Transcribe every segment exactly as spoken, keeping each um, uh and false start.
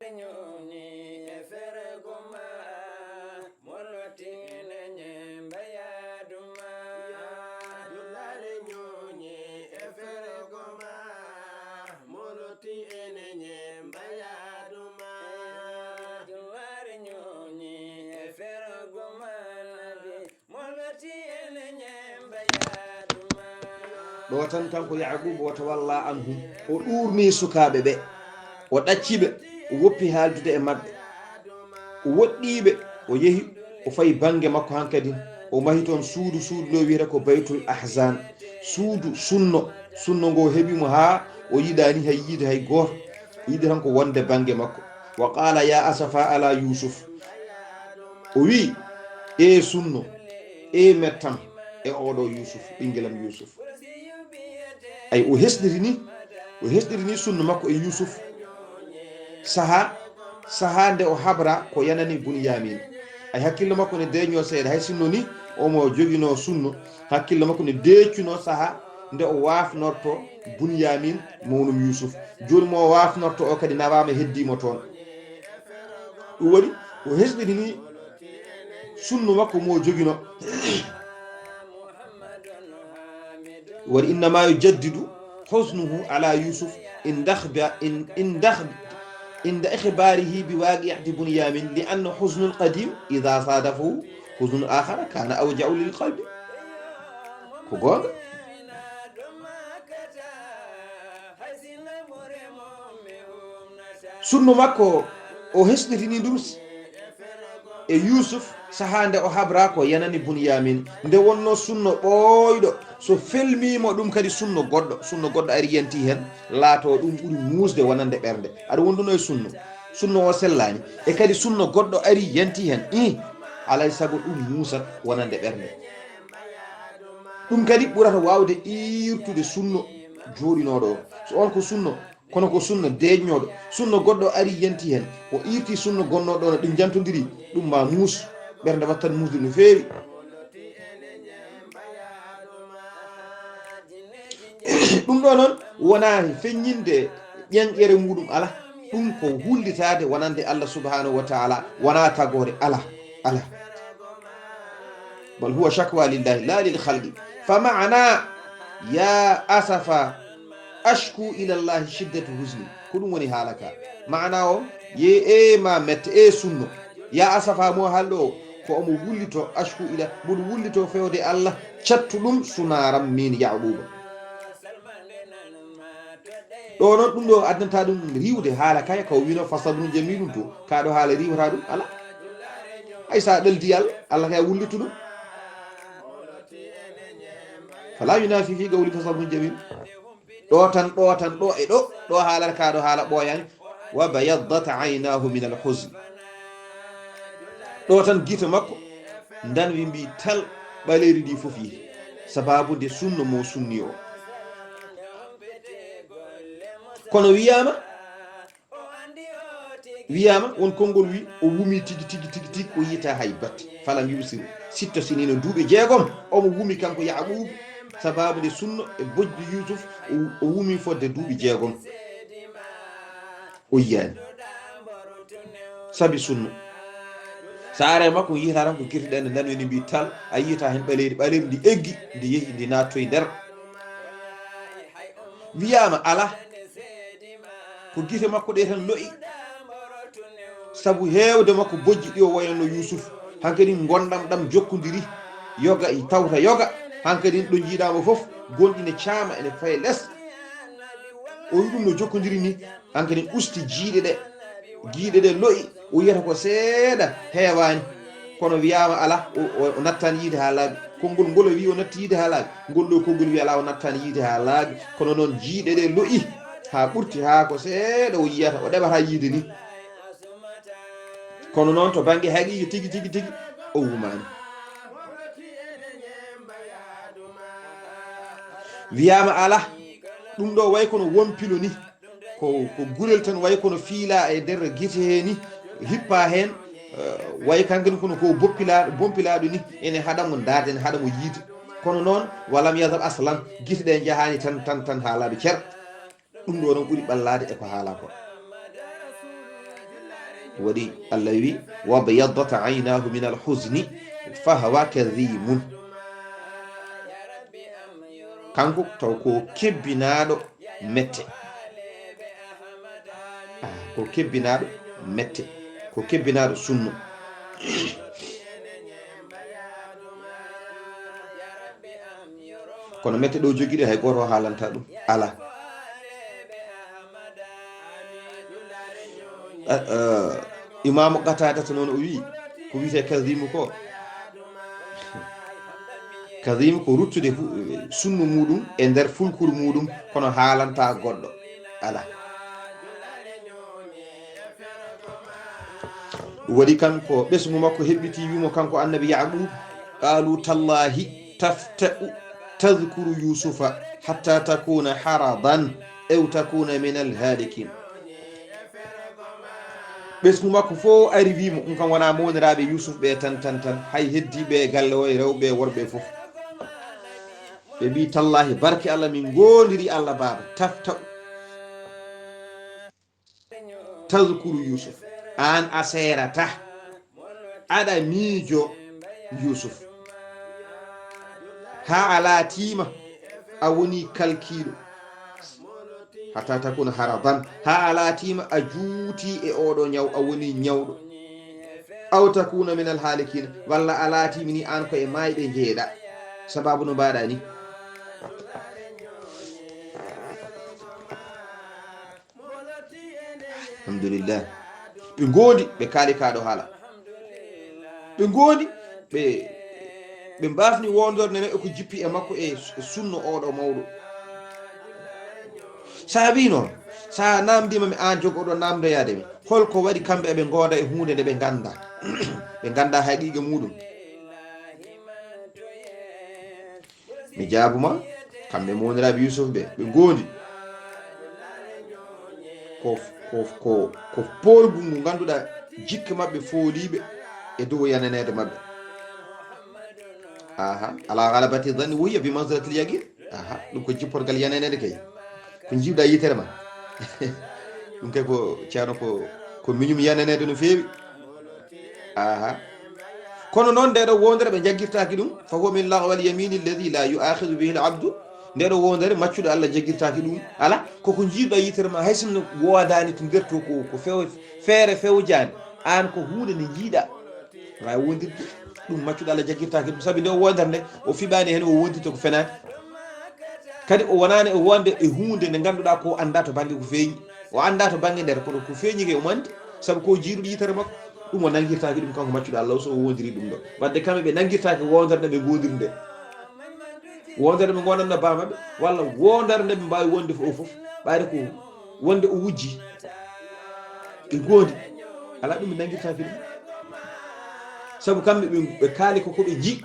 Ñooñi e fergo ma, moloti ene ñemba yaaduma. Dullaare ñooñi e fergo ma, moloti ene ñemba yaaduma. Dullaare ñooñi e fergo ma, nabi. Ɗo tan, kanko Yaquuba, wata walla anhum, o ɗuurnii sukaaɓe ɓe, o ɗacci ɓe, o woppi haaldude e maɓɓe, o woɗɗii ɓe, o yehi, o fayi bannge makko hankadi, o mahi toon suudu, suudu ndu o wiyata ko Baytul Ahzan, suudu sunno, sunno ngo heɓi mo haa o yiɗaani hay yiide hay gooto, o yiɗi tan ko wonde bannge makko. Wa qaala ya asafa ala Yuusuf, o wii, ee sunno, ee mettam e oɗo Yuusuf, ɓinngel am Yuusuf. Ay, o hesɗitini, o hesɗitini sunno makko e Yuusuf. Saha, saha nde o habra ko yanani Bunyamin. Ay, hakkille makko ne deeƴno seeɗa, hay sinno ni omo joginoo sunno, hakkille makko ne deeƴcuno saha nde o waafnorto Bunyamin mawnum Yuusuf. Jooni mo o waafnorto o kadi nawaama, heddii mo toon. Ɗum waɗi o hesɗitini sunno makko mo o joginoo. Waɗi innama yujaddidu husnuhu ala Yusuf inda akhba-, in-, inda akhb-, inda ikhbarihi bi waqi'ati Bunyamin, li anna husnul qadim idha sadafahu husnun akhara kana awja'u lil qalbi. Ko goonga. Sunno makko o hesɗitini ɗum e Yuusuf, sahaa nde o habra ko yanani Bunyamin. Nde wonno sunno ɓooyɗo, so felmiima ɗum kadi sunno goɗɗo, sunno goɗɗo ari yanti heen, laato ɗum ɓuri muusde wonande ɓernde. Aɗa wonduno e sunno, sunno o sellaani, e kadi sunno goɗɗo ari yanti heen, ih, alay sago ɗum muusat wonande ɓernde. Ɗum kadi ɓurata waawde iirtude sunno jooɗinooɗo o. So on ko sunno, kono ko sunna deeƴnooɗo, sunna goɗɗo ari yanti heen, o iirti sunna gonnooɗo ɗo, no ɗum jantondiri, ɗum ma muus, ɓernde wattan muusde no feewi. Ɗum ɗo noon wonaa feññinde ƴenƴere muɗum, ala, ɗum ko hullitaade wonande Allah subhanahu wa taala, wonaa tagoore, ala, ala. Bal huwa shakwa lillahi la lil khalqi. Fa maana ya asafa ashku ila Allahi shiddatu huzni. Ko ɗum woni haala ka. Maana o, ye e ma mette e sunno. Ya asafa mo haalɗo o, ko omo wullito ashku ila, mboɗo wullito fewde Allah, cattu ɗum sunaram min Yaquba. Ɗo noon ɗum ɗo addanta ɗum riiwde haala kay, ko wino fa sabrun jamilun to, ka ɗo haala riiwata ɗum, ala. Hay sa ɗaldi Allah, Allah kay wullittu ɗum. Fala yunafi fi qawli fa sabrun jamil. Ɗo tan, ɗo tan, ɗo e ɗo, ɗo haalata ka ɗo haala ɓooyani. Wa bayaddat aynahu min al huzn. Ɗo tan gite makko ndan wi mbi tal ɓaleeri ndi fof yehi. Sababu nde sunno mo sunni o. Kono wiyama, wiyama won konngol wi o wumi tigi, tigi, tigi, tigi, o yiyata hay batte. Falam yubsir. Sitta sinino duuɓi jeegom, omo wumi kanko Yaquub. Sababu nde sunno e bojji Yuusuf, o, o wumi fodde duuɓi jeegom. O yiyani. Sabi sunno. Saare makko yiyata tan ko kirti ɗe nde nani ni mbi tal, a yiyata hen ɓaleeri, ɓaleeri ndi eggi, ndi yehi, ndi nattoyi nder. Wiyama ala. Ko gite makko ɗe tan lo'i. Sabu heewde makko bojji ɗi o wayanno Yuusuf. Hankadi gondam ɗam jokkodiri. Yoga e tawta yoga. Hankadi ɗo jiiɗamo fof, gonɗi ne caama, ene faye les. O wi ɗum no jokkodiri ni. Hankadi usti jiiɗe ɗe. Jiiɗe ɗe lo'i. O yiyata ko seeɗa heewani. Kono wiyama ala, o, o, o nattan yiide ha laaɓi. Konngol ngol o wi o natti yiide ha laaɓi. Ngol ɗo konngol wi ala, o nattan yiide ha laaɓi. Kono noon jiiɗe ɗe lo'i. Ha ɓurti ha ko seeɗa o yiyata, o ɗeɓata yiide ni. Kono noon to bannge haqiiqa tigi, tigi, tigi, o wumaani. Wiyaama alaa, ɗum ɗo way kono wompilo ni. Ko, ko gurel tan way kono fiilaa e nder gite hee ni, hippaa heen, eh, way kankani kono ko boppilaaɗo, bompilaaɗo ni, ene haɗa mo ndaarde, ene haɗa mo yiide. Kono noon, walam yazal aslan, gite ɗe njahaani tan, tan, tan haa laaɓi cer. Ɗum ɗo noon ɓuri ɓallaade e ko haalaa ko. Waɗi Allah wi, "Wa biyaddat aynahu min alhuzni, fa huwa kadhimun." Kanko taw ko kebbinaaɗo mette. Ah, ko kebbinaaɗo mette. Ko kebbinaaɗo sunno. Kono mette ɗo jogiɗe hay goto haalanta ɗum. Ala. Ah, ah, Imaamu Qataadata noon o wi, ko wiyetee kazimu ko. Kazimu ko ruttude fu-, sunnu muɗum e nder fulkuru muɗum, kono haalanta goɗɗo. Ala. Waɗi kanko ɓesngu makko heɓɓiti wimo kanko annabi Yaqub, "Qalu tallahi tafta'u tadhkuru Yusufa hatta takuna haradan aw takuna min alhalikin." Ɓesngu makko fof ari wimo, ɗum kam wona mawniraaɓe Yusuf ɓe tan, tan, tan, hay heddiiɓe e galle o e rewɓe e worɓe fof. Ɓe mbi, "Tallahi, barke Allah, min ngondiri Allah baaba, tafta'u tadhkuru Yusuf." Aan a seerata, aɗa miijo Yusuf. Haa a laatiima, a woni kalkiiɗo. Hatta takuna haradan. Haa a laatiima, a juuti e oɗo ñaw, a woni ñawɗo. Aw takuna min alhalikina. Walla a laatiima ni aan ko e maayɓe njeeɗa. Sababu no mbaɗa ni. Alhamdulillah. Ɓe ngondi, ɓe kaali kaɗo haala. Ɓe ngondi, ɓe, ɓe mbafni wondorde neɗɗo ko jippi e makko e sunno oɗo mawɗo. Saabi noon, sa namdima mi aan jogoɗo namdoyaade mi, holko waɗi kamɓe eɓe ngoda e huunde nde ɓe ngannda? Ɓe ngannda haqiiqa muɗum. Mi jaabuma, kamɓe mawniraaɓe Yuusuf ɓe, ɓe ngondi. Ko, ko, ko, ko poolgu ngu ngannduɗaa jikke maɓɓe fooliiɓe e dow yananeede maɓɓe. Aha, ala ghalabati dhanni wa hiya bi manzilatil yaqin. Aha, ɗum ko jipporgal yananeede kay. Ko jiiɓɗaa yitere ma. Ɗum kay ko ceerno ko, ko miñum yananeede no feewi. Aha. Kono noon, nde ɗo wondere ɓe jaggirtaaki ɗum, fa huwa min laghwil yamini alladhi la yu'akhidhu bihi al-abdu. Nde ɗo wondere maccuɗo Allah jaggirtaaki ɗum. Ala, koko jiiɗɗo yitere ma, hay sinno woodaani to nder to ko, ko few-, feere fewjaani. Aan ko huunde nde jiiɗa. Waawi wondirde ɗum maccuɗo Allah jaggirtaaki ɗum. Sabi nde o wondere nde, o fiɓaani heen, o wondirta ko fenaani. Kadi o wonaani e wonde e huunde nde ngannduɗaa ko anndaa to bannge ko feeñi. O anndaa to bannge nder, kono ko feeñi kay omo anndi. Sabu ko jiiɗuɗo yitere makko. Ɗum o nanngirtaaki ɗum kanko maccuɗo Allah o, so o wondiri ɗum ɗo. Wadde kamɓe ɓe nanngirtaaki wondere nde ɓe ngondiri nde. Wondere ɓe ngonanno baa maɓɓe, walla wondere nde ɓe mbaawi wonde fof, fof. Ɓayde ko wonde o wujji. Ɓe ngondi. Alaa ɗum ɓe nanngirtaaki ɗum. Sabu kamɓe ɓe, ɓe kaali ko, ko ɓe nji.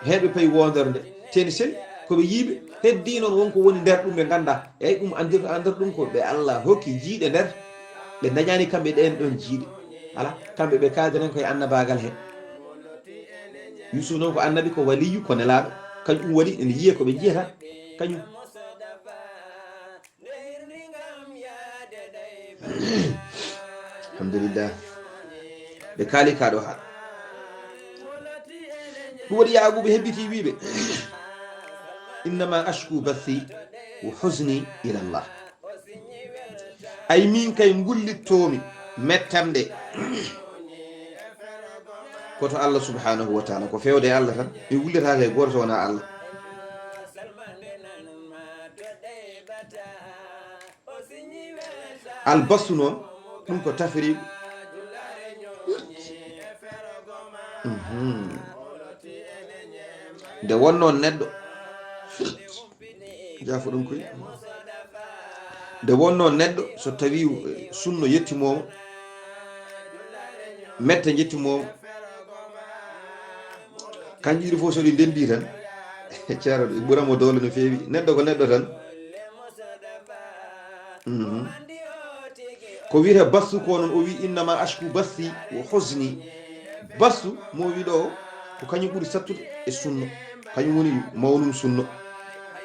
Heen ɓe payi wondere nde. Teeni sel, ko ɓe yiiɓe. Heddii noon won ko woni nder ɗum ɓe nganndaa. Eyi ɗum anndir-, anndata ɗum ko ɓe Allah hokki jiiɗe nder. Ɓe ndañaani kamɓe ɗeen ɗoon jiiɗe. Alaa, kamɓe ɓe kaadiren koye annabaagal heen. Yuusuf noon ko annabi, ko waliyu, ko nelaaɗo. Kañum waɗi ene yiya ko ɓe njiyata. Kañum. Alhamdulillah. Ɓe kaali ka ɗo haala. Ɗum waɗi Yaaquuba hebbiti wiiɓe, "Innama ashku bathi wa huzni ila Allah." Ay min kay ngullittoomi mettamɗe ko to Allah subhanahu wa taala, ko fewde e Allah tan. Mi wullitaake e gooto so wonaa Allah. Albasu noon, ɗum ko tafriqu. Mhm. Nde wonno neɗɗo, jaafo ɗum koy. Nde wonno neɗɗo, so tawi, eh, sunno yettimooma, mette njettimooma, kanji ɗiɗi fof so ɗi ndenndi tan, ceerno, ɗi ɓuramo doole no feewi. Neɗɗo ko neɗɗo tan. Mhm. Ko wiyata basu ko noon, o wi, "Innama ashku basi wa huzni." Basu mo o wi ɗo o, ko kañum ɓuri sattude e sunno. Kañum woni mawnum sunno.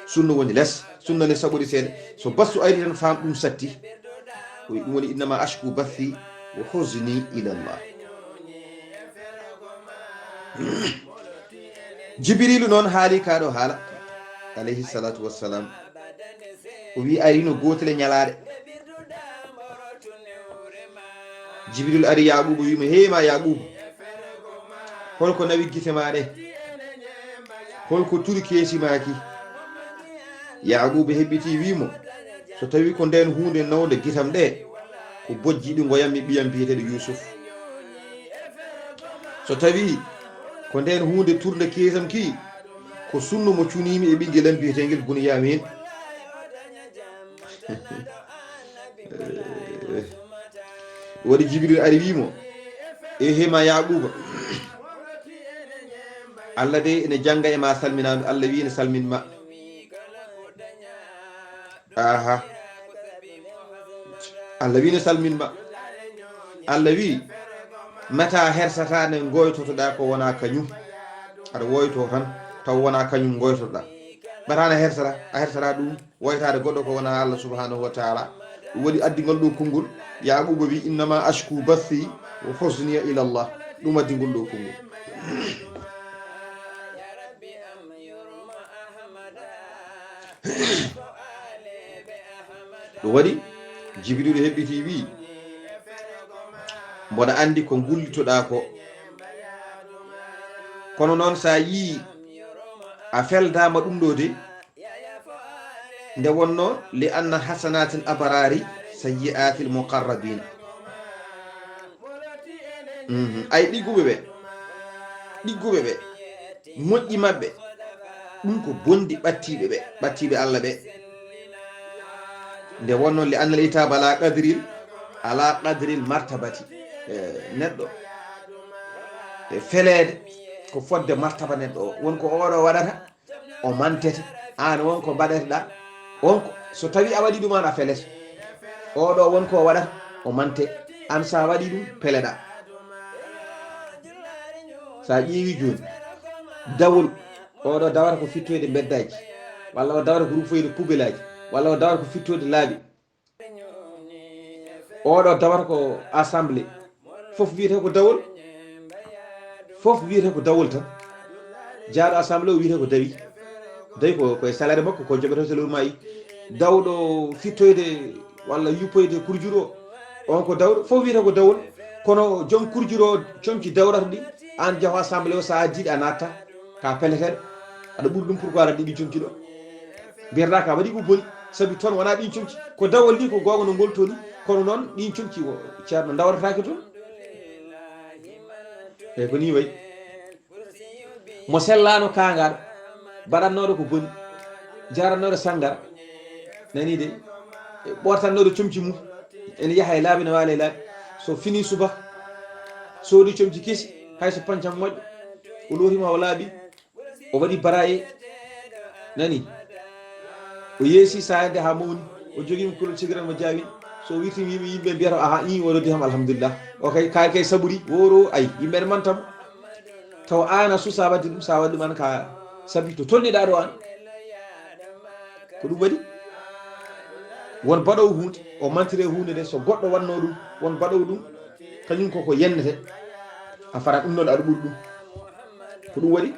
Sunno woni les. Sunno ne saɓori seeɗa. So basu ari tan, faam ɗum satti. O wi, ɗum woni, "Innama ashku basi وحزني إلى الله. Jibriilu noon haali kaa ɗoo haala, alayhi salaatu wassalam. O wi, ari no gootel e ñalaaɗe. Jibriilu ari Yaaquuba, wi mo, "Hey ma Yaaquuba, holko nawi gite ma ɗe? Holko turi keesi ma ki?" Yaaquuba heɓɓiti, wi mo, "So tawi ko ndeen huunde nawnde gitam ɗe, ko bojji ɗi ngoyammi ɓiyam biyeteeɗo Yuusuf. So tawi ko ndeen huunde turnde keesam ki, ko sunnu mo cuniimi e ɓinngel am biyeteengel Bunyamin." Waɗi Jibril ari wi mo, "Ehe ma Yaaquuba, Allah de ene jannga e ma salminaandu, Allah wi ene salmin ma." Aha. Allah wi ne salmin ma. Allah wi, "Mata hersata nde ngoytotoɗa ko wona kañum." Aɗa woyto tan, taw wona kañum ngoytotoɗa. Mata na hersata, a hersata ɗum, woytaade goɗɗo ko wona Allah subhanahu wa taala. Ɗum waɗi addi ngol ɗo konngol. Yaaquuba wi, "Innama ashku bathi wa huzni ila Allah." Ɗum addi ngol ɗo konngol. Ɗum waɗi Jibriilu heɓɓiti wi, "Mboɗa anndi ko ngullitoɗaa ko. Kono noon, so a yii a feldaama ɗum ɗo de, nde wonno, li anna hasanaatil abraari sayyi'aatil muqarrabiina." Mhm. Ay ɗigguɓe ɓe, ɗigguɓe ɓe, moƴƴi maɓɓe, ɗum ko bonɗi ɓattiiɓe ɓe, ɓattiiɓe Allah ɓe. Nde wonno, li annal itaaba ala qadril, ala qadril martabati. Eh, neɗɗo, e feleede ko fodde martaba neɗɗo o. Won ko oɗo waɗata, o mantete. Aan won ko mbaɗeteɗaa, on ko, so tawi a waɗi ɗum, aan a felete. Oɗo won ko o waɗata, o mante. Aan so a waɗi ɗum, peleɗaa. So a ƴeewi jooni, dawol, oɗo dawata ko fittoyde mbeddaaji, walla o dawata ko rufoyde pubelaaji, walla o dawata ko fittoyde laabi. Oɗo dawata ko assemblée. Fof wiyete ko dawol. Fof wiyete ko dawol tan. Jaaɗo assemblée o wiyete ko dawi. Dawi ko, ko e salaire makko, ko joɓete salaire ma yi. Dawɗo fittoyde walla yuppoyde kurjuru o, on ko dawɗo. Fof wiyete ko dawol. Kono joom kurjuru o, comci dawrata ɗi, aan jaho assemblée o, so a addiɗi a natta. Ka peleteɗo. Aɗa ɓuri ɗum, pourquoi aɗa ɗiɗi comci ɗo? Mbiyata ka waɗi ko boni. Sabi toon wona ɗin comci. Ko dawol ni, ko goonga no ngol toon ni. Kono noon ɗin comci o ceerno dawrataake toon. Eyi, ko ni wayi. Mo sellaano kaangaɗo, baɗannooɗo ko boni, jaarannooɗo sanngara. Nani de? E ɓortannooɗo comci mum. Ene yaha e laabi, ne waala e laabi. So fini suba, soodi comci kesi, hay so pancam moƴƴo, o lootima o laaɓi. O waɗi baraye, nani? O yeesi saayande haa mawni. O jogii mo kulol cigiran mo jaawin. So o wirtini yimɓe, yimɓe mbiyata, "Aha, ii, o noddi kam, alhamdulillah." O kay, kaari kay saɓuri, woro, ay, yimɓe ne manta mo. Taw aan a suusa waɗde ɗum, so a waɗi ɗum aan ka sabi to tolniɗaa ɗo aan. Ko ɗum waɗi? Won baɗoowo huunde, o mantire huunde nde, so goɗɗo waɗno ɗum, won baɗoowo ɗum, kañum koko yennete. A farat ɗum noon, aɗa ɓuri ɗum. Ko ɗum waɗi.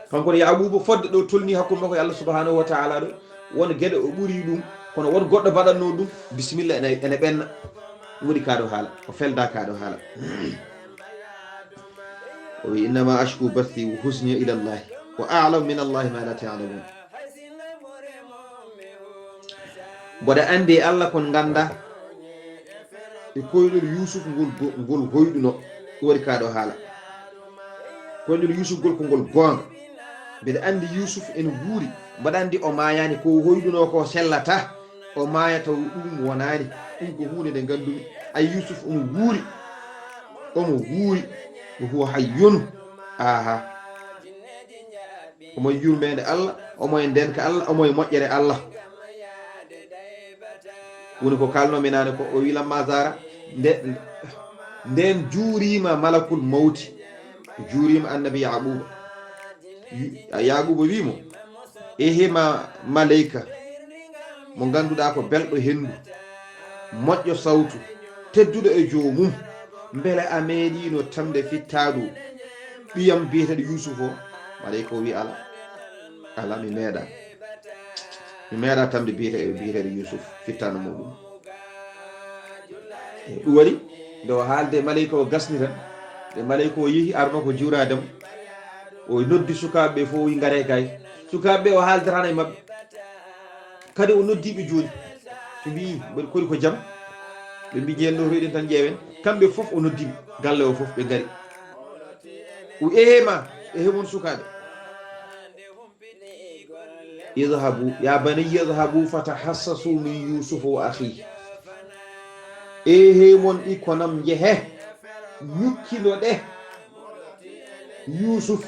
Kanko ne Yaaquuba, fodde ɗo tolni hakkunde makko e Allah subhanahu wa taala ɗo, won geɗe o ɓuri ɗum, kono won goɗɗo baɗatno ɗum, bisimilla, ene, ene ɓenna. Ɗum waɗi kaa ɗo haala, o felda kaa ɗo haala. O wi, "Innama ashku bathi wa huzni ila Allah, wa a'lamu min Allah ma la ta'lamun." Mboɗa anndi e Allah kon ngannda e koyɗol Yuusuf ngol go-, ngol hoyɗuno, ɗum waɗi kaa ɗo haala. Koyɗol Yuusuf ngol ko ngol goonga. Mbeɗa anndi Yuusuf ene wuuri. Mboɗa anndi o maayaani, ko hoyɗuno ko sellata. O maaya taw ɗum wonaani. Ɗum ko huunde nde nganndumi. Ay Yuusuf omo wuuri. Omo wuuri. Wa huwa hayyun. Aha. Omo e yurmeende Allah, omo e ndenka Allah, omo e moƴƴere Allah. Woni ko kalnomi naane ko, o wi, "Lamma zara, nde, nden juurima malakul mawti, juurima annabi Yaquba." Yu-, Yaquba wi mo, "Ehe ma maleyka, mo ngannduɗaa ko belɗo henndu, moƴƴo sawtu, tedduɗo e joomum, mbele a meeɗiino tamde fittaandu ɓiyam biyeteeɗo Yuusuf o? Maleyka o wi, "Alaa, alaa, mi meeɗaa. Mi meeɗaa tamde biyete-, biyeteeɗo Yuusuf fittaandu muuɗum." E ɗum waɗi, nde o haalde maleyka o gasni tan, nde maleyka o yehi arno ko juuraade mo, o noddi sukaaɓe ɓe fof, o wi, "Ngaree gaay." Sukaaɓe ɓe o haaldata e maɓɓe. Kadi o noddi ɓe jooni. Ɓe mbiyi, "Mbeɗa kori ko jam?" Ɓe mbi, "Njeen ɗo to eɗen tan ƴeewen." Kamɓe fof o noddi ɓe. Galle o fof ɓe ngari. O ehe ma, ehe mon sukaaɓe. "Idhabu, ya banayya idhabu fatahassasu min Yusufa wa akhihi." Ehe mon ɓikkonam, njehe, ñukkinoɗe Yusuf.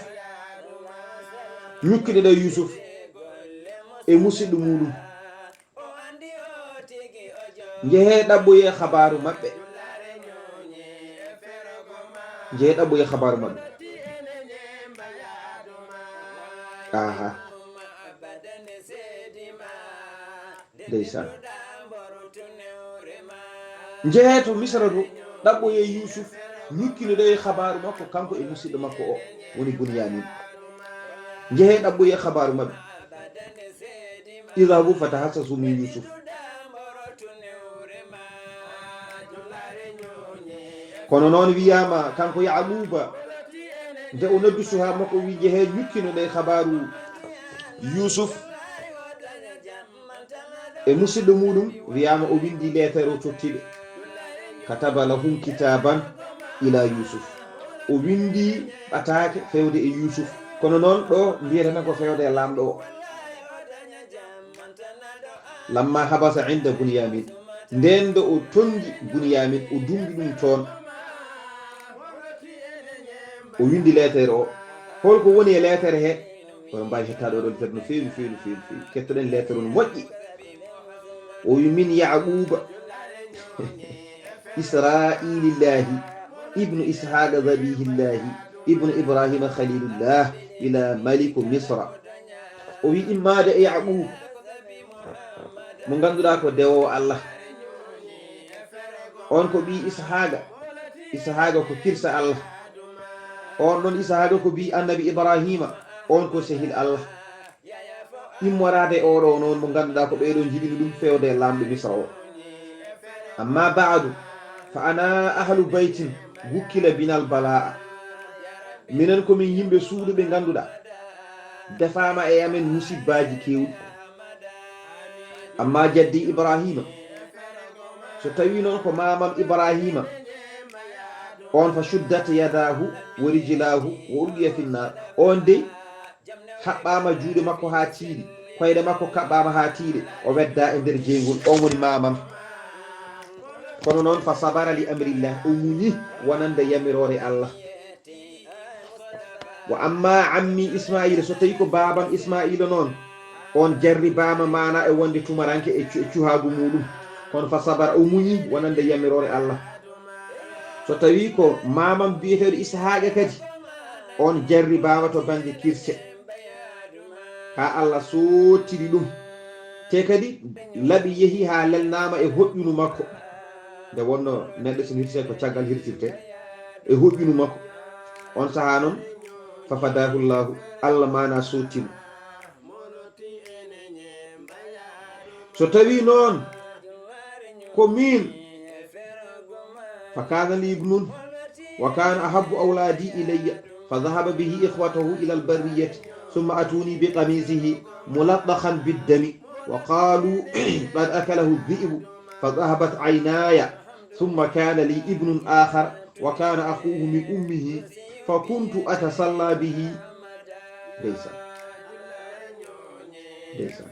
Ñukkinoɗe Yusuf e musidɗo muɗum. Njehe ɗaɓɓoye habaaru maɓɓe. Njehe ɗaɓɓoye habaaru maɓɓe. Aha. Ndeysaan. Njehe to Misra to, ɗaɓɓoye Yusuf, ñukkinoɗoye habaaru makko, kanko e musidɗo makko o, woni Bunyamin. Njehe ɗaɓɓoye habaaru maɓɓe. Idhabu fatahassasu min Yusuf. Kono noon wiyaama kanko Yaquuba, nde o noddu suhaa makko, o wi, "Njehee ñukkinoɗee habaaru Yuusuf e musidɗo muɗum." Wiyaama o winndi leetere, o totti ɓe. "Kataba lahum kitaban ila Yuusuf." O winndi ɓataake feewde e Yuusuf. Kono noon ɗo mbiyetena ko feewde e laamɗo o. "Lamma habasa inda Bunyamin." Ndeen ɗo o tonngi Bunyamin, o dummbi ɗum toon. O winndi leetere o. Holko woni e leetere he? Oɗon mbaawi hettaade oɗo leetere no feewi, feewi, feewi, feewi. Kettoɗen leetere o no moƴƴi. O wi, "Min Yaquuba, Israa'iilillaahi, ibnu Ishaqa Zabiihillaahi, ibnu Ibraahiima Khaliilullaah, ila maliku Misra." O wi, "Immaade e Yaquuba, mo ngannduɗaa ko dewoowo Allah. On ko ɓii Ishaaqa, Ishaaqa ko kirsa Allah. On ɗon Ishaaqa ko ɓii Annabi Ibraahiima, on ko sehil Allah. Immoraade e oɗo noon mo ngannduɗaa ko ɓeeɗo njiɗini ɗum feewde e laamɗo Misra o. Amma ba'du, fa ana ahlu baytin wukkila binal balaa'a." Minen ko min yimɓe suudu ɓe ngannduɗaa defaama e amen musibbaaji keewɗi. Amma jaddi Ibraahiima, so tawii noon ko maamam Ibraahiima, on fa shuddat yadaahu wa rijlaahu wa ulqiya finnaar. On dey haɓɓaama juuɗe makko haa tiiɗi, koyɗe makko kaɓɓaama haa tiiɗe, o weddaa e nder jeyngol. On woni maamam. Kono noon, fa sabara li amrillah, o muñi wonande yamiroore Allah. Wa amma ammi Ismaila, so tawi ko baabam Ismaila noon, on jarribaama maana e wonde tumaranke e cu-, e cuhaagu muɗum. Kono fa sabara, o muñi wonande yamiroore Allah. So tawi ko maamam biyeteeɗo Ishaaqa kadi, on jarribaama to bannge kirse. Haa Allah sottiri ɗum. Te kadi laɓi yehi haa lelnaama e hoƴƴunu makko. Nde wonno neɗɗo sino hirtee ko caggal hirtirte. E hoƴƴunu makko. On sahaa noon, fa fadaahu Laahu, Allah maana sotti mo. So tawi noon ko min, fa kana li ibnun wa kana ahabbu awladi ilayya, fa dhahaba bihi ikhwatuhu ila albarriyati, thumma atuni bi qamisihi muladdahan biddami, wa qalu qad akalahu dhi'bu, fa dhahabat aynaya, thumma kana li ibnun akhar, wa kana akhuhu min ummihi, fa kuntu atasalla bihi. Ndeysaan. Ndeysaan.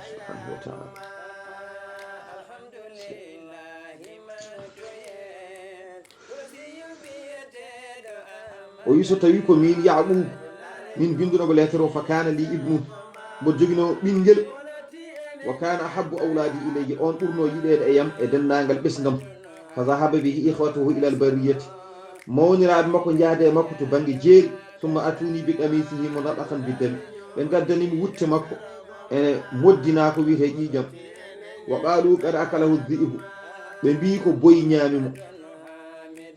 Subhanahu wa ta'ala. O wi, so tawi ko min Yaquub, min binduno mo leetere o, fa kana li ibnu, mbo joginoo ɓinngel, wa kana ahabbu awladi ilayya, on ɓurno yiɗeede e yam e denndaangal ɓesngam. Fa dhahaba bihi ikhwatuhu ila albariyati. Mawniraaɓe makko njahde e makko to bannge jeeri. Thumma atuni bi qamisihi muladdahan biddami. Ɓe ngaddani mi wutte makko e moddinaa ko wiyetee ƴiiƴam. وقالوا قد أكله الذئب. Ɓe mbii ko boyi ñaami mo.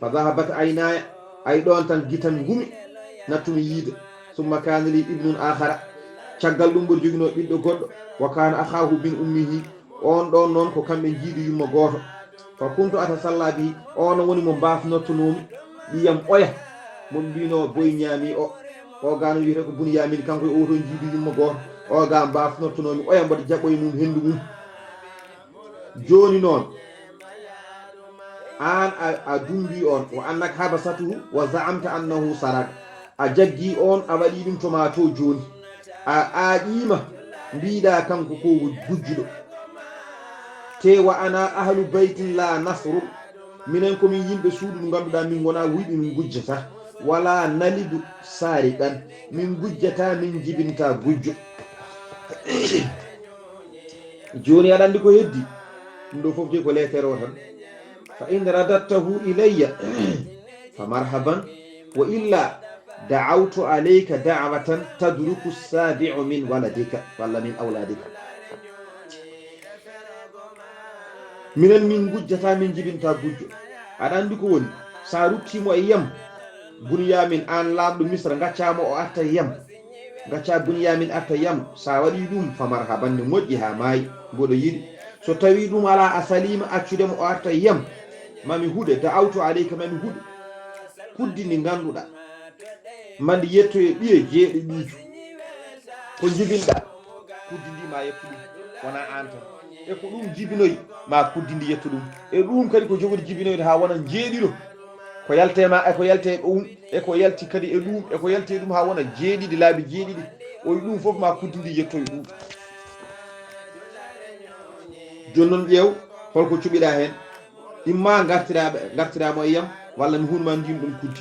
فذهبت عيناي, ay ɗoon tan gitan ngumi, nattumi yiide. ثم كان لي ابن آخر. Caggal ɗum mboɗo joginoo ɓiɗɗo goɗɗo. وكان أخاه من أمه. Oon ɗoon noon ko kamɓe njiidi yumma gooto. فكنت أتسلى به, oon woni mo mbaafnortonoomi ɓiyam oya. Mo ɓe mbinoo boyi ñaami o. O gaa no wiyetee ko Bunyamin, kanko e oo toon njiidi yumma gooto. O gaa mbaafnortonoomi oya mboɗo jaɓɓoo e mum henndu mum. Jooni noon, aan a, a dummbii oon, وأنك حبسته وزعمت أنه سرق. A jaggii oon, a waɗii ɗum to maa to jooni. A aaƴiima, mbiiɗaa kanko ko gujjuɗo. Te وأنا أهل بيت لا نسرق. Minen ko min yimɓe suudu ndu ngannduɗaa min ngonaa wuyɓe min ngujjataa. ولا نلد سارقا. Min ngujjataa, min njibintaa gujjo. Jooni aɗa anndi ko heddi? Ɗum ɗo fof de ko leetere o tan. فإن رددته إلي فمرحبا وإلا دعوت عليك دعوة تدرك السابع من ولدك ولا من أولادك. Minen min ngujjataa, min njibintaa gujjo. Aɗa anndi ko woni? So a ruttii mo e yam, Bunyamin, aan laamɗo Misra, ngaccaa mo o arta e yam. Ngaccaa Bunyamin arta e yam. So a waɗii ɗum, فمرحبا, ne moƴƴi, haa maayi, mboɗo yiɗi. So tawii ɗum alaa, a saliima accude mo o arta e yam, ma mi huɗe, دعوت عليك, ma mi huɗe kuddi ndi ngannduɗaa, ma ndi yettoye ɓiye jeeɗiɗiijo. Ko njibinɗaa, kuddi ndi ma yettu ɗum, wonaa aan tan. E ko ɗum jibinoyi, ma kuddi ndi yettu ɗum. E ɗum kadi ko jogori jibinoyde haa wona njeeɗiɗo. Ko yaltee ma, e ko yaltee ɗum, e ko yalti kadi e ɗum, e ko yalti e ɗum haa wona jeeɗiɗi, laabi jeeɗiɗi. O wi ɗum fof ma kuddi ndi yettoye ɗum. Jooni noon ƴeew, holko cuɓiɗaa heen? Imma ngartiraa, ngartiraa mo e yam, walla mi hun ma ndin ɗum kuddi.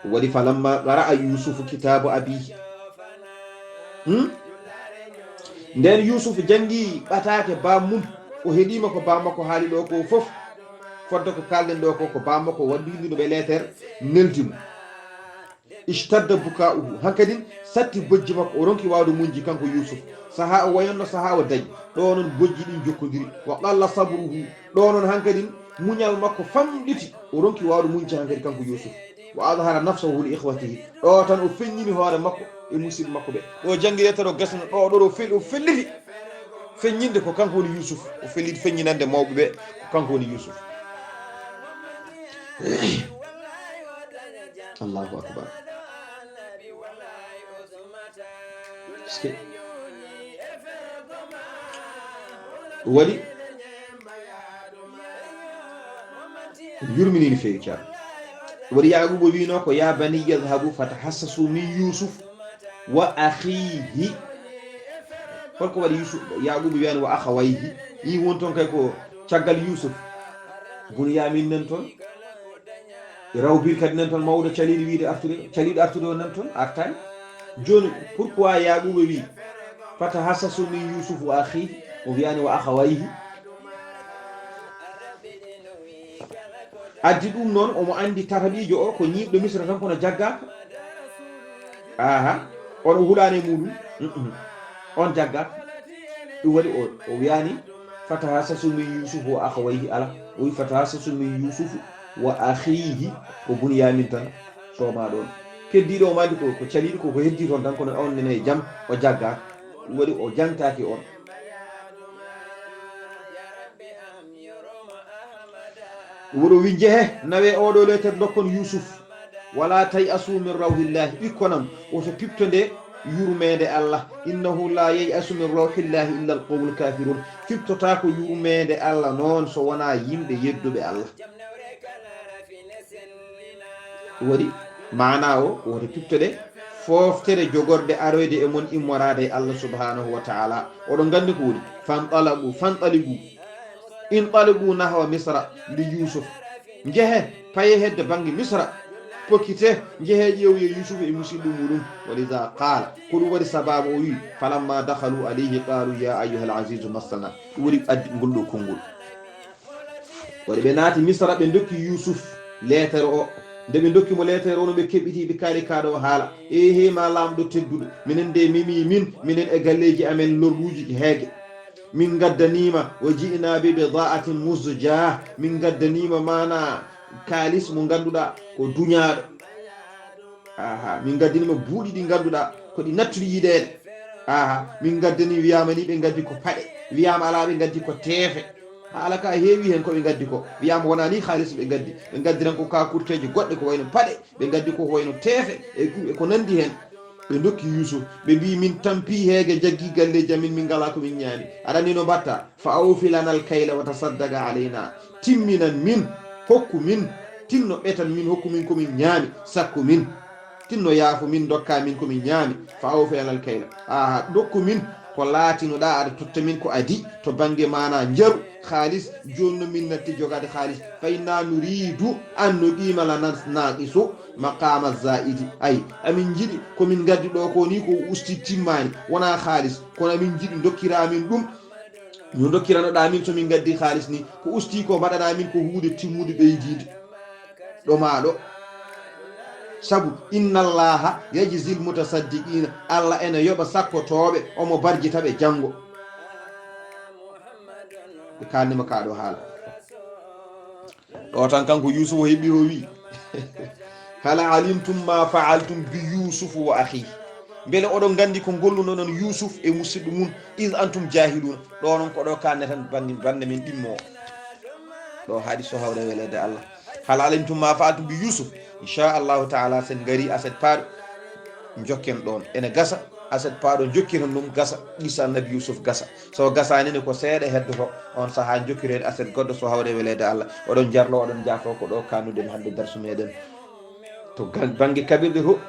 Waɗi فلما قرأ يوسف كتاب أبيه. Hmm? Ndeen Yuusuf janngi ɓataake baam mum, o heɗiima ko baam makko haali ɗo ko fof, fodde ko kaalɗen ɗo ko, ko baam makko waɗi winndino ɓe leetere, neldi mo. اشتد بكاؤه, hankadin satti bojji makko, o ronki waawde muñde kanko Yuusuf. Sahaa o wayonno, sahaa o dañi. Ɗo noon bojji ɗin jokkodiri. وقل صبره, ɗo noon hankadin muñal makko famɗiti, o ronki waawde muñde hankadi kanko Yuusuf. وأظهر نفسه لإخوته, ɗo tan o feññini hoore makko e musidɓe makko ɓe. Ɗo janngi leetere o gasno, ɗo, ɗo, ɗo fel-, o felliti feññinde ko kanko woni Yuusuf. O felliti feññinande mawɓe ɓe ko kanko woni Yuusuf. Allahu akbar. Parce que waɗi yurmini no feewi, Ceerno. Waɗi Yaaquuba wiino ko, "Ya baniyya idhabu fatahassasu min Yuusuf wa akhiihi." Holko waɗi Yuusuf, Yaaquuba wiyaani "wa akhawayhi"? Yi won toon kay ko caggal Yuusuf. Bunyamin nan toon. Rawbil kadi nan toon, mawɗo caliiɗo wiide artude, caliiɗo artude o nan toon, artaani. Jooni, pourquoi Yaaquuba wi, "Fatahassasu min Yuusuf wa akhiihi"? O wiyaani "wa akhawayhi"? Addi ɗum noon, omo anndi tataɓiijo o ko ñiiɓɗo Misra tan kono jaggaaka. Aha, on o hulaani e muɗum. Mm-mm. On jaggaaka. Ɗum waɗi o, o wiyaani, "Fatahassasu min Yuusuf wa akhawayhi", ala. O wi, "Fatahassasu min Yuusuf wa akhiihi", ko Bunyamin tan, sooma ɗon. Keddiiɗo o mandi ko, ko caliiɗo ko, ko heddi toon tan, kono on nene e jam, o jaggaaka. Ɗum waɗi o jangtaaki on. Wuro wi, "Njehe, nawe oɗo leeter, dokkon Yuusuf. Wala tay'asu min rawhillahi, ɓikkon am, woto piptonde yurmeende Allah. Innahu la yay'asu min rawhillahi illa alqawmul kafirun." Piptotaako yurmeende Allah noon so wonaa yimɓe yedduɓe Allah. Ɗum waɗi maanaa o, ko woto piptoɗe fooftere jogorɗe aroyde e mon immoraade e Allah subhanahu wa ta'ala. Oɗon nganndi ko woni. Fanṭalaqu, fanṭaliqu. Inṭaliqu nahwa Misra li Yuusuf. Njehe, paye hedde bannge Misra. Pokkite, njehe ƴeewoye Yuusuf e musidɗo muɗum. Wa liza qaala. Ko ɗum waɗi sabaabu o wi, "Falamma dakhalu alayhi qalu ya ayyuhal azizu massana." Ɗum waɗi addi ngol ɗo konngol. Waɗi ɓe naati Misra, ɓe ndokki Yuusuf leetere o. Nde ɓe ndokki mo leetere o, no ɓe keɓɓiti, ɓe kaali kaa ɗoo haala. Eehey, ma laamɗo tedduɗo, minen de memi min, minen e galleeji amen lorluuji heege. Min ngaddaniima, wa ji'naa bi bida'atin muzjaa. Min ngaddaniima maanaa kaalis mo ngannduɗaa ko duñaaɗo. Aha, min ngaddaniima buuɗi ɗi ngannduɗaa ko ɗi nattuɗi yiɗeede. Aha, min ngaddanii, wiyaama ni ɓe ngaddi ko paɗe. Wiyaama alaa, ɓe ngaddi ko teefe. Haala ka heewi heen ko ɓe ngaddi ko. Wiyaama wonaa ni kaalis ɓe ngaddi. Ɓe ngaddi tan ko kaakurteeji goɗɗe ko wayno paɗe. Ɓe ngaddi ko wayno teefe e ku-, e ko nanndi heen. Ɓe ndokki Yuusuf. Ɓe mbii, "Min tampii heege, jaggii galleeji amin, min ngalaa ko min ñaami. Aɗa anndi no mbaɗtaa? Fa awfi lana al kayla wa tasaddaq alayna." Timminan min, hokku min, tinno ɓetan min, hokku min ko min ñaami, sakku min. Tinno yaafo min, ndokka min ko min ñaami, fa awfi lana al kayla. Aha, ndokku min ko laatinoɗaa aɗa totta min ko adii to bannge maanaa njaru, kaalis, jooni no min natti jogaade kaalis. Fa inna nuriidu an nuqiima lana naaqisu maqaama zaa'idi. Ay, amin njiɗi ko min ngaddi ɗoo ko ni ko usti timmaani, wonaa kaalis, kono amin njiɗi ndokkiraa min ɗum. No ndokkiranoɗaa min so min ngaddi kaalis ni, ko usti ko mbaɗanaa min ko huunde timmude ɓeydiinde. Ɗo maa ɗo. Sabu, inna Allaha yajzil mutasaddiqina, Allah ene yoɓa sakkotooɓe, omo barjita ɓe janngo. Ɓe kaalnima kaa ɗoo haala. Ɗo tan kanko Yuusufu heɓi o wi, "Hal alimtum ma fa'altum bi Yuusufu wa akhi?" Mbele oɗon nganndi ko ngollunoɗon Yuusuf e musidɗo mum, "Iz antum jahiluna." Ɗo noon ko ɗo kanne tan bannge, bannde men ɗimmo o. Ɗo haaɗi so hawre weleede Allah. "Hal alimtum ma fa'altum bi Yuusuf?" Inchallahu taala, sen ngari aset paaɗo, jokken ɗoon. Ene gasa aset paaɗo, jokkiren ɗum gasa, qissa Annabi Yuusuf gasa. So gasaani ne, ko seeɗa heddoto, on sahaa jokkiren aset goɗɗo so hawre weleede Allah. Oɗon jarlo, oɗon jaafo ko ɗo kannuɗen hannde darsu meɗen. To gan-, bannge kaɓirɗe to,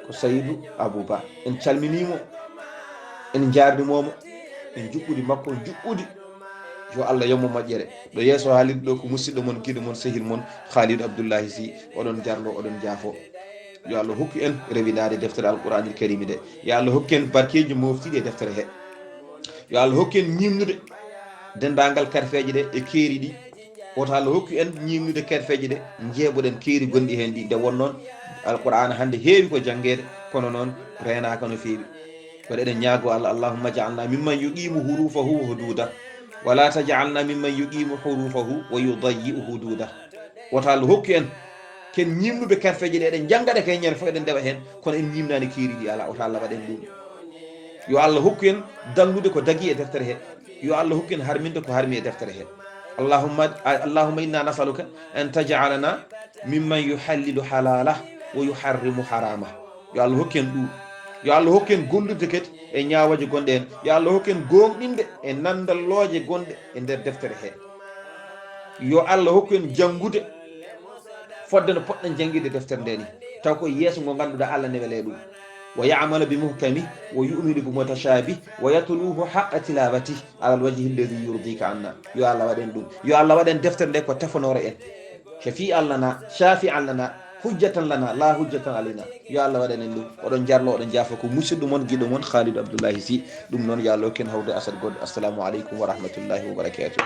ko Sayidu Abou Ba. En calminii mo, en njaarnimo mo, en njuɓɓudi makko, njuɓɓudi. Yo Allah yoɓ mo moƴƴere. Ɗo yeeso haalirde ɗo ko musidɗo mon, giɗo mon, sehil mon, Khalidou Abdoulahi Sy. Oɗon jarlo, oɗon jaafo. Yo Allah hokku en rewindaade deftere Alquraanil Kariimi nde. Yo Allah hokku en barkeeji mooftiiɗi e deftere he. Yo Allah hokku en ñiimnude denndaangal karfeeje ɗe e keeri ɗi. Woto Allah hokku en ñiimnude karfeeje ɗe, njeeɓoɗen keeri gonɗi heen ɗi. Nde won noon, Alqur'aana hannde heewi ko janngeede, kono noon reenaaka no feewi. Kono eɗen ñaagoo Allah, "Allahumma ja'alna mimman yuqimu hurufahu wa hududah, wa la taj'alna mimman yuqimu hurufahu wa yudayyi'u hududah." Woto Allah hokku en ken ñiimnuɓe karfeeje ɗe, eɗen njannga ɗe kay ñande fof, eɗen ndewa heen, kono en ñiimnaani keeri ɗi alaa. Woto Allah waɗen ɗum. Yo Allah hokku en danngude ko dagi e deftere he. Yo Allah hokku en harminde ko harmi e deftere he. Allahumma, Allahumma inna nas'aluka an taj'alana mimman yuhallilu halalah wa yuharrimu haramah. Yo Allah hokku en ɗum. Yo Allah hokku en gollude kadi e ñaawooje gonɗe heen. Yo Allah hokku en gooŋɗinde e nanndallooje gonɗe e nder deftere he. Yo Allah hokku en janngude fodde no poɗɗen janngirde deftere nde ni, taw ko yeeso ngo ngannduɗaa Allah ne welee ɗum. Wa ya'mala bi muhkami wa yu'minu bi mutashabih wa yatluhu haqqa tilawati ala alwajhi alladhi yurdika anna. Yo Allah waɗen ɗum. Yo Allah waɗen deftere nde ko tefanoore en. Shafi'an lana, shafi'an lana, hujjatan lana, la hujjatan alayna. Yo Allah waɗan en ɗum. Oɗon jarlo, oɗon jaafo, ko musidɗo mon, giɗo mon, Khalidou Abdoulahi Sy. Ɗum noon, yo Allah hokku en hawrude aset goɗɗo. Assalamu aleykum wa rahmatullahi wa barakatuh.